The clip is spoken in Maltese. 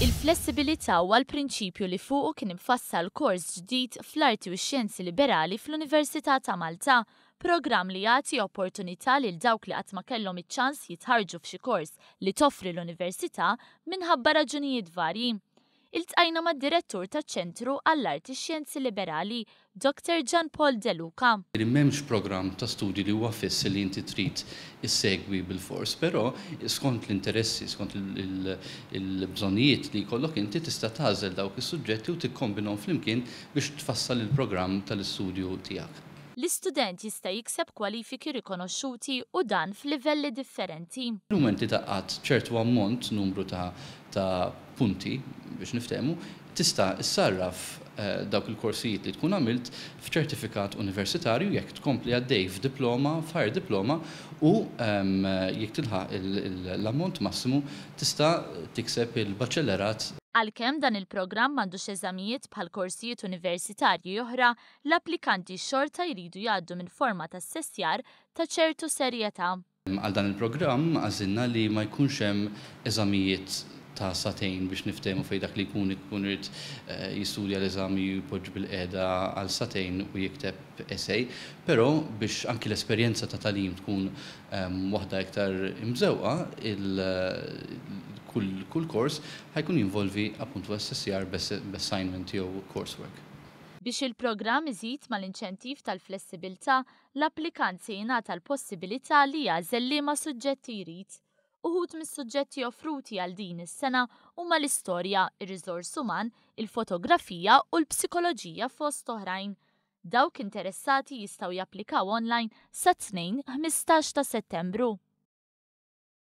Il-flessibilità huwa l-prinċipju li fuqu kien imfassal kors ġdid fl-Arti u x-Xjenzi Liberali fl-Università ta' Malta, programm li jagħti opportunità lil dawk li qatt ma kellhom iċ-ċans jitħarrġu f'xi kors li toffri l-Università minħabba raġunijiet varji. Iltqajna mad-Direttur taċ-Ċentru għall-Arti Xjenzi Liberali, Dr Jean Paul De Luca. M'hemmx programm ta' studji li huwa fiss li inti trid issegwi bilfors, però skont l-interessi, skont il-bżonnijiet li jkollok inti tista' tagħżel dawk is-suġġetti u tikkombinhom flimkien biex tfassal il-programm tal-istudju tiegħek. L-istudent jista' jikseb kwalifiki rikonoxxuti u dan f'livelli differenti. Fil-mument li tgħaqqad ċertu ammont, numru ta' ta' punti biex niftehmu, tista' ssarraf dawk il-korsijiet li tkun għamilt f'ċertifikat universitarju jekk tkompli għaddej f'diploma, f'higher diploma u jekk tilħaq l-ammont massimu tista' tikseb il-baċellerat. Għalkemm dan il-programm m'għandux eżamijiet bħal korsijiet universitarji oħra, l-applikanti xorta jridu jgħaddu minn forma ta' assessjar ta' ċertu serjetà. Għal dan il-programm għażilna li ma jkunx hemm eżamijiet ta' sagħtejn biex niftehmu fejn dak li jkun ikun irid jistudja l-eżami u jpoġġi bilqiegħda għal sagħtejn u jikteb essay, però biex anki l-esperjenza ta' tagħlim tkun waħda iktar imżewqa, kull kors ħa jkun jinvolvi appuntu assessjar b'assignment jew coursework. Biex il-programm iżid mal-inċentiv tal-flessibilità, l-applikant se jingħata l-possibilità li jagħżel liema suġġetti jrid. Uħud mis-suġġetti offruti għal din is-sena huma l-istorja, ir-riżors uman, il-fotografija u l-psikoloġija fost oħrajn. Dawk interessati jistgħu japplikaw online sat-Tnejn 15 ta' Settembru.